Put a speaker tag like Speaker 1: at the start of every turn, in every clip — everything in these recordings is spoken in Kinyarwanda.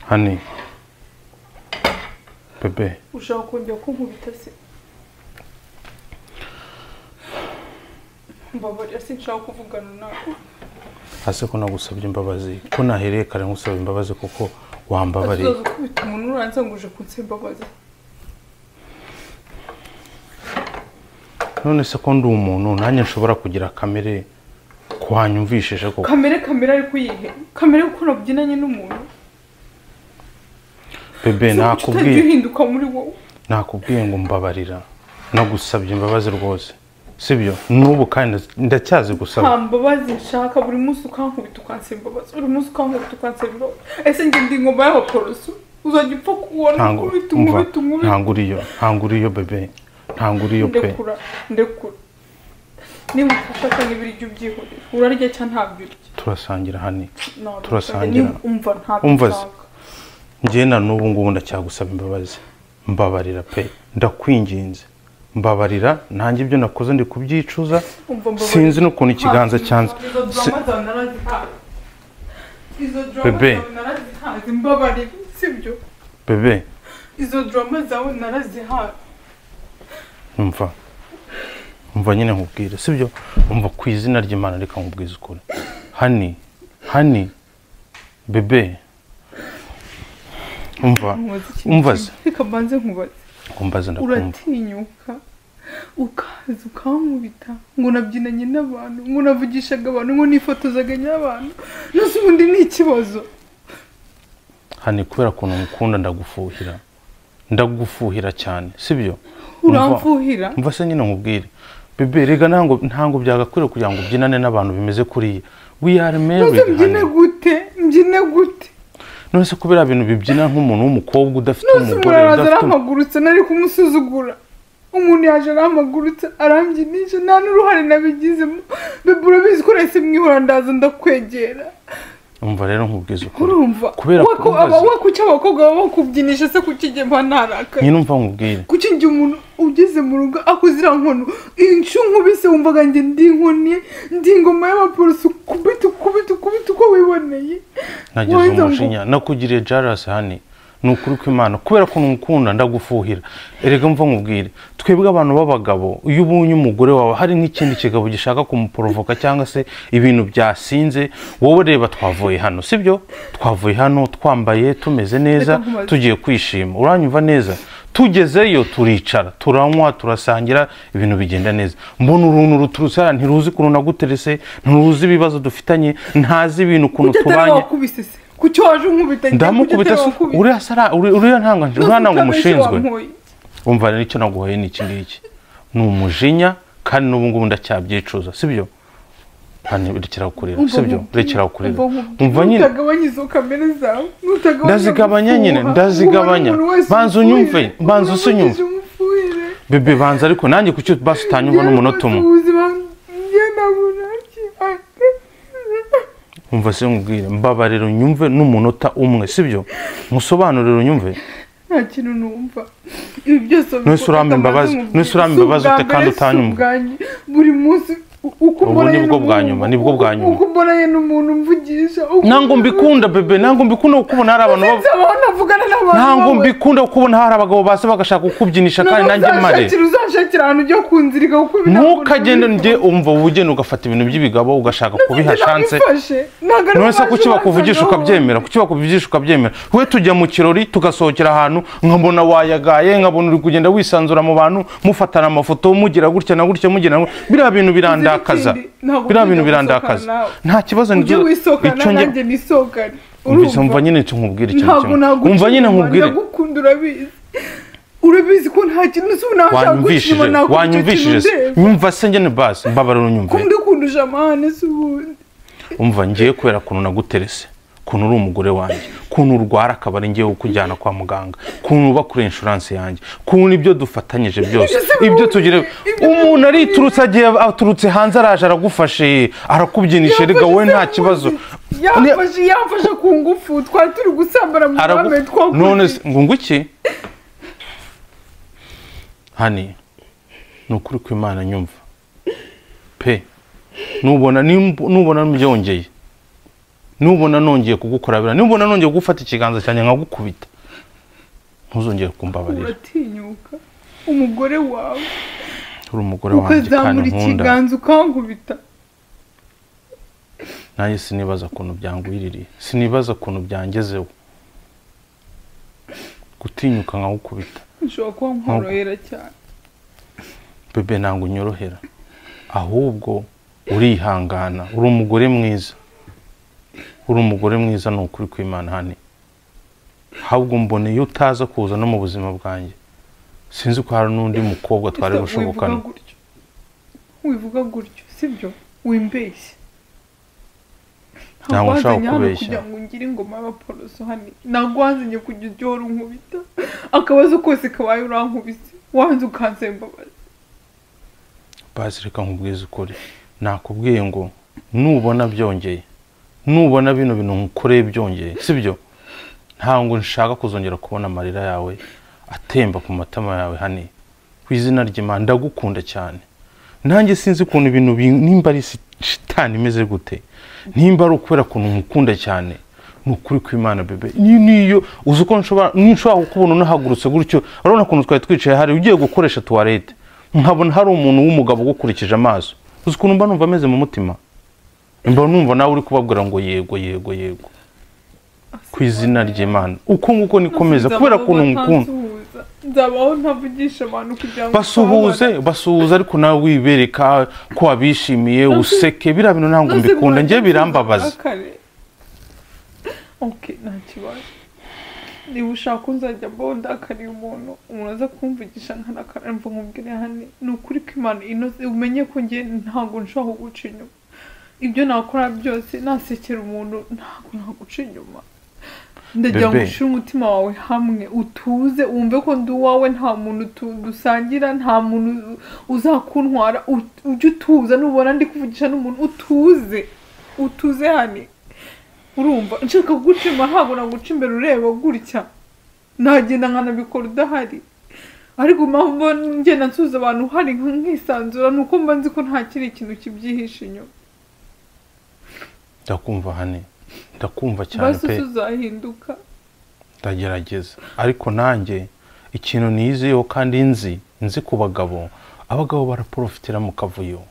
Speaker 1: Honey, bebe,
Speaker 2: ushaka kongera kunkubita se? Mbabarira, sinshaka kuvugana nawe.
Speaker 1: Ase ko nagusabye imbabazi, ko nahereye kare ngusaba imbabazi kuko wambabariye.
Speaker 2: Uzaza ukubita umuntu uranze ngo uje kunsaba imbabazi.
Speaker 1: None se ko ndi umuntu nanjye nshobora kugira kamere ko wanyumvishije koko?
Speaker 2: Kamere ariko uyihe? Kamere uko nabyinanye n'umuntu?
Speaker 1: Bebe, nakubwiye
Speaker 2: uhinduka muri wowe.
Speaker 1: Nakubwiye ngo mbabarira, nagusabye imbabazi rwose, sibyo? N'ubu kandi ndacyazi gusaba.
Speaker 2: Nta mbabazi nshaka, buri munsi ukankubita ukansaba imbabazi, buri munsi ukankubita ukansaba imbabazi. Ese njye ndi ingoma y'abaporoso? Uzajya upfa kubona ukubita unkubita unkubita.
Speaker 1: Ntabwo uriyo bebe, ntabwo uriyo pe.
Speaker 2: Ndekura, ndekura. Niba utashaka n'ibiryo ubyihorere, urarya cyangwa ntabyo urya?
Speaker 1: Turasangira hani, turasangira.
Speaker 2: Umva ntabyo nshaka.
Speaker 1: Njye na n'ubu ngubu ndacyagusaba imbabazi, mbabarira pe, ndakwinginze, mbabarira. Nanjye ibyo nakoze ndi kubyicuza, sinzi n'ukuntu ikiganza cyanze. Bebe,
Speaker 2: mbabarira, sibyo?
Speaker 1: Bebe,
Speaker 2: izo drama zawe narazihawe.
Speaker 1: Umva nyine nkubwire, sibyo? Umva ku izina ry'Imana, reka nkubwize ukuri. Honey, honey, bebe, umva, umvaze.
Speaker 2: Reka mbanze nkubaze.
Speaker 1: Umbaze ndakumva.
Speaker 2: Uratinyuka ukaza ukankubita ngo nabyinanye n'abantu, ngo navugishaga abantu, ngo nifotozaga n'abantu. Nose ubundi ni ikibazo.
Speaker 1: Honey, kubera ukuntu ngukunda ndagufuhira. Ndagufuhira cyane, sibyo?
Speaker 2: Uramfuhira?
Speaker 1: Umva se nyine nkubwire. Bebe, rega ntango byagakwiriye kugira ngo ubyinane n'abantu bimeze kuriya. We are married.
Speaker 2: Mbyine gute? Mbyine gute?
Speaker 1: None se kubera ibintu bibyina nk'umuntu w'umukobwa udafite umugore,
Speaker 2: udafite arampagurutse, nari kumusuzugura. Umuntu yaje arampagurutse arambyinisha, nta n'uruhare nabigizemo. Bebe, urabizi ko nahise mwihora ndaza ndakwegera.
Speaker 1: Umva rero nkubwize ukuri.
Speaker 2: Urumva?
Speaker 1: Kubera
Speaker 2: kuki abakobwa baba bakubyinisha se kuki njye mba ntarakaye?
Speaker 1: Nyine umva nkubwire.
Speaker 2: Kuki njye umuntu ugeze mu rugo akuzira nkono, incu nkubise wumvaga njye ndi inkoni, ndi ingoma y'abaporoso, kubita ukubita ukubita uko wiboneye.
Speaker 1: Nagize umujinya, nakugiriye jealous honey. Ni ukuri kw'Imana, kubera ko ngukunda ndagufuhira. Erega mva nkubwire, twebwe abantu b'abagabo, iyo ubonye umugore wawe hari nk'ikindi kigabo gishaka kumuporovoka cyangwa se ibintu byasinze, wowe reba twavuye hano, sibyo? Twavuye hano twambaye tumeze neza, tugiye kwishima. Uranyumva neza? Tugezeyo turicara, turanywa, turasangira, ibintu bigenda neza. Mbona uruntu ruturutse hariya, ntiruzi ukuntu naguterese, ntiruzi ibibazo dufitanye, ntazi ibintu ukuntu tubanye.
Speaker 2: Kuki waje unkubita?
Speaker 1: Ndamukubita uriya sara, uriya ntango umushinzwe. Umva rero icyo naguhoye ni iki ngiki, ni umujinya, kandi n'ubu ngubu ndacyabyicuza, sibyo? Hano rekera kurira, sibyo? Rekera kurira. Umva nyine
Speaker 2: utagabanya izo kamere zawe,
Speaker 1: ndazigabanya nyine, ndazigabanya. Banza unyumve, banza usunyumve. Bebe, banza ariko nanjye kuki basi utanyumva n'umunota umwe? Umva se nkubwire, mbabarira unyumve n'umunota umwe, sibyo? Musobanurire unyumve.
Speaker 2: Nta kintu numva. Ibi byose
Speaker 1: none urampa imbabazi, none urampa imbabazi ute kandi utanyumva?
Speaker 2: Buri munsi uko mbonanye
Speaker 1: nibwo bwa nyuma, nibwo bwa nyuma.
Speaker 2: Uko mbonanye n'umuntu mvugisha.
Speaker 1: Ntango mbikunda bebe, ntango mbikunda kukubona hari abantu ntango mbikunda kukubona hari abagabo base bagashaka kukubyinisha kandi nanjye mare.
Speaker 2: Uzanshakira ahantu ujya kunzirika kuko
Speaker 1: ntukagende njye umva ubugeni ugafata ibintu by'ibigabo ugashaka kubiha chance. None se kuki bakuvugisha ukabyemera? Kuki bakuvugisha ukabyemera? We tujya mu kirori tugasohokera ahantu nkabona wayagaye, nkabona uri kugenda wisanzura mu bantu, mufatana amafoto, mugira gutya na gutya, mugira biriya bintu birandakaza. Biriya bintu birandakaza. Nta kibazo
Speaker 2: ujye wisokana nanjye nisokane.
Speaker 1: Umva nyine icyo nkubwira ikintu kimwe. Umva nyine nkubwire.
Speaker 2: Ndagukunda urabizi. Urabizi ko nta kintu nashaka gushima nakubwira.
Speaker 1: Wanyumvishije. Nyumva se njye ni basi, mbabarira unyumve.
Speaker 2: Ko ndikunduje amahane se ubundi.
Speaker 1: Umva ngiye kubera kuntu naguterese, kuntu uri umugore wanjye, kuntu urwara akaba ari ngiye kukujyana kwa muganga, kuntu uba kuri insurance yanjye, kuntu ibyo dufatanyije byose, ibyo tugire. Umuntu ariturutse agiye aturutse hanze araje aragufashe, arakubyinisha, rega wowe nta kibazo.
Speaker 2: Yamfashe ku ngufu, twari turi gusambara mu ruhame twakuze.
Speaker 1: None ngo nguki? Honey, ni ukuri kw'Imana nyumva pe. Nubona byongeye Nubona nongeye kugukorabira, nubona nongeye gufata ikiganza cyanjye nkagukubita, ntuzongere kumbabarira.
Speaker 2: Uratinyuka umugore wawe,
Speaker 1: uri umugore wanjye kandi nkunda,
Speaker 2: ikiganza ukankubita.
Speaker 1: Nanjye sinibaza ukuntu byangwiririye, sinibaza ukuntu byangezeho gutinyuka nkagukubita.
Speaker 2: Ushobora kuba nkorohera cyane
Speaker 1: bebe, ntabwo unyorohera, ahubwo urihangana. Uri umugore mwiza, uri umugore mwiza, ni ukuri kw'Imana hano. Ahubwo mbona iyo utaza kuza no mu buzima bwanjye, sinzi ko hari n'undi mukobwa twari gushobokana.
Speaker 2: Wivuga gutyo sibyo, wimbeshye.
Speaker 1: Ntabwo nshaka kubeshya
Speaker 2: kugira ngo ngire ingoma y'abaporoso hano. Ntabwo wanzanye kujya ujya unkubita, akabazo kose kabaye urankubise, wanze ukansaba imbabazi.
Speaker 1: Basi reka nkubwize ukuri, nakubwiye ngo nubona byongeye, nubona bino bintu nkukoreye byongeye, sibyo, ntabwo nshaka kuzongera kubona amarira yawe atemba ku matama yawe hano. Ku izina ry'Imana ndagukunda cyane. Nanjye sinzi ukuntu ibintu nimba ari shitani imeze gute, nimba ari ukubera ukuntu nkukunda cyane, ni ukuri kw'Imana bebe. Niyo uzi uko nshobora kukubona unahagurutse gutyo, urabona ukuntu twari twicaye hari ugiye gukoresha tuwarete, nkabona hari umuntu w'umugabo ugukurikije amaso, uzi ukuntu mba numva ameze mu mutima, mba numva nawe uri kubabwira ngo yego yego yego ku izina ry'Imana. Uko nguko nikomeza kubera ukuntu nkukunda.
Speaker 2: Nzabaho ntavugisha abantu kugira ngo
Speaker 1: basuhuze, basuhuze, ariko nawe wibereka ko wabishimiye, useke. Biriya bintu ntabwo mbikunda, njye birambabaza.
Speaker 2: Okay, nta kibazo. Niba ushaka nzajya mbonda akariye umuntu aza kumvugisha nkanakara mva nkubwire hano. Ni ukuri kw'Imana inoze, umenye ko njye ntabwo nshobora kuguca inyuma. Ibyo nakora byose nasekera umuntu, ntabwo naguca inyuma. Ndagira ngo ushire umutima wawe hamwe, utuze, wumve ko ndi uwawe, nta muntu dusangira, nta muntu uzakuntwara. Ujye utuza, nubona ndi kuvugisha n'umuntu utuze, utuze hano. Urumva nshaka kuguca inyuma, ntabwo naguca imbere ureba gutya, nagenda nkanabikora udahari. Ariko impamvu ngenda nsuhuza abantu uhari nkisanzura, ni uko mba nzi ko nta kiri ikintu kibyihishe inyuma.
Speaker 1: Ndakumva hane, ndakumva cyane pe.
Speaker 2: Basi uzahinduka.
Speaker 1: Ndagerageza, ariko nanjye ikintu nizeho kandi nzi ku bagabo, abagabo baraprofitira mu kavuyo.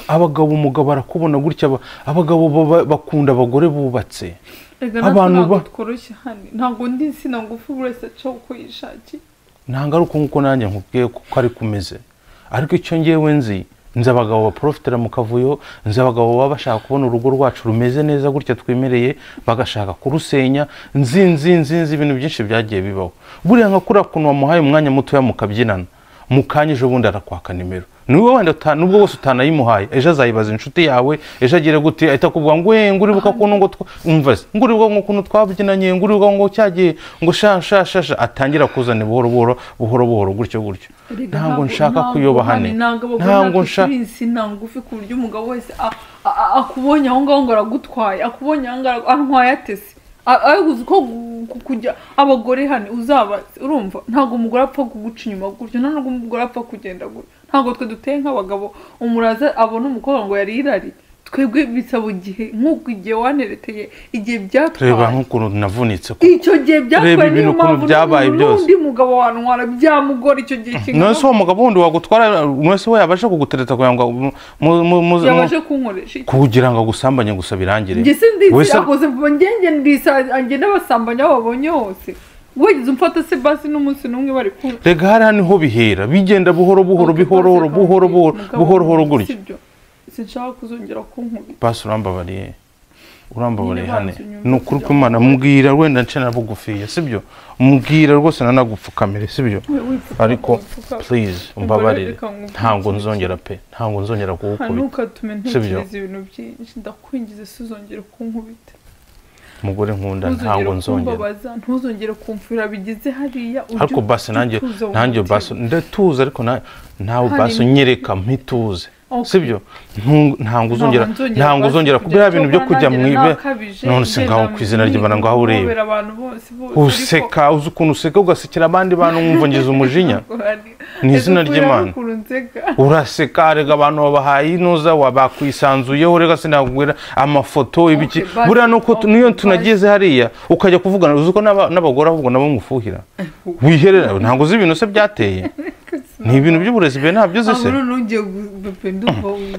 Speaker 1: Abagabo, umugabo arakubona gutya, abagabo bakunda abagore bubatse.
Speaker 2: Abantu tworoshye hano, ntabwo ndi insina ngufi, buri wese aca uko yishakiye.
Speaker 1: Ntabwo ari uko nguko nanjye nkubwiye kuko ari kumeze, ariko icyo ngewe nzi abagabo baprofitira mu kavuyo, nzi abagabo baba bashaka kubona urugo rwacu rumeze neza gutya twemereye, bagashaka kurusenya. Nzi ibintu byinshi byagiye bibaho. Buriya nka kuriya kuntu wamuhaye umwanya mutoya mukabyinana, mukanya ejo bundi arakwaka nimero. Niwe wenda nubwo wose utanayimuhaye, ejo azayibaza inshuti yawe, ejo agire gute, ahita akubwira ngo nguribuka ukuntu ngo umva se, nguribuka ngo ukuntu twabyinanye, nguribuka ngo cyagiye ngo sha sha sha, atangira kuzana buhoro buhoro buhoro buhoro gutyo gutyo. Ntabwo nshaka kuyoba hane,
Speaker 2: ntabwo nshaka insina ngufi ku buryo umugabo wese akubonye aho ngaho ngo aragutwaye, akubonye aho ngaho antwaye atese. Ariko ko kujya abagore hano uzabaze, urumva ntabwo umugore apfa kuguca inyuma gutyo, nta nubwo umugore apfa kugenda gutyo. Ntabwo twe duteye nk'abagabo, umuraza abona umukobwa ngo yari irari. Twebwe bisaba igihe, nk'uko igihe wanereteye, igihe byatwaye.
Speaker 1: Reba nk'ukuntu navunitse.
Speaker 2: Icyo gihe byatwaye, niyo mpamvu n'undi mugabo wantwara byamugora icyo gihe kingana.
Speaker 1: None se uwo mugabo wundi wagutwara, none se we yabasha kugutereta kugira ngo
Speaker 2: yabashe kunkoresha iki?
Speaker 1: Kugira ngo agusambanye gusa birangire.
Speaker 2: Njye sindi akoze ngenge ndisa njye n'abasambanya babonye hose. Wigeze umfata se basi n'umunsi n'umwe bari kumwe.
Speaker 1: Rega hariya niho bihera, bigenda buhoro buhoro buhoro buhoro buhoro buhoro buhoro gutyo.
Speaker 2: Sinshaka kuzongera kunkubita.
Speaker 1: Basi urambabariye, urambabariye hane. Ni ukuri kw'Imana, mbwira wenda nce na bugufiya, sibyo? Mbwira rwose nanagupfukamire, sibyo? Ariko please umbabarire, ntabwo nzongera pe, ntabwo nzongera kugukubita.
Speaker 2: Ntukatume ntekereza ibintu byinshi, ndakwingize suzongere kunkubita.
Speaker 1: Umugore nkunda ntabwo nzongera.
Speaker 2: Ntuzongere kumfira bigeze hariya.
Speaker 1: Ariko basi nanjye basi ndatuza, ariko nawe basi unyereka mpituze. Sibyo? Ntabwo uzongera, ntabwo uzongera kubera ibintu byo kujya mwibe. None se ngaho ku izina ry'Imana ngaho ureba. Useka, uzi ukuntu useka ugasekera abandi bantu nkumva ngize umujinya. Ni izina ry'Imana. Uraseka rega, abantu babahaye inuza bakwisanzuyeho, rega sinakubwira amafoto ibiki. Buriya nuko niyo tunageze hariya ukajya kuvugana, uzi ko n'abagore ahubwo nabo ngufuhira wiherera, ntabwo uzi ibintu se byateye. Ni ibintu by'uburezi be ntabyo uzi se.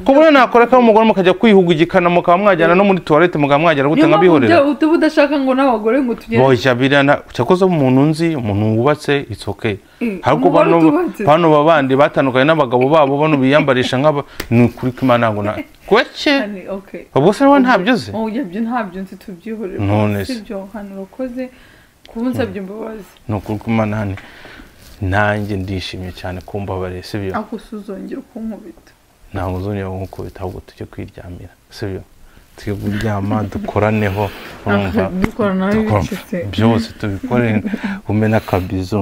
Speaker 1: Ko buriya nakora ko umugore mukajya kwihugikana, mukaba mwajyana no muri toilette, mukaba mwajyana gute nkabihorera.
Speaker 2: Uba udashaka ngo n'abagore ngo tugere.
Speaker 1: Boya biriya cyakoze umuntu nzi, umuntu wubatse, it's okay. Ariko bano babandi batandukanye n'abagabo babo, bano biyambarisha nk'aba, ni ukuri ko Imana ngo na kweke. Ubwo se wowe ntabyo uzi?
Speaker 2: Oya byo ntabyo nzi, tubyihorere. Sibyo hano urakoze kubunsabye imbabazi.
Speaker 1: Ni ukuri ko Imana hano nanjye ndishimye cyane kumbabariye, sibyo?
Speaker 2: Ako suzongera kunkubita.
Speaker 1: Ntabwo uzongera kunkubita, ahubwo tujye kwiryamira, sibyo? Tujye kuryama dukoraneho, urumva byose tubikore, umena akabizo.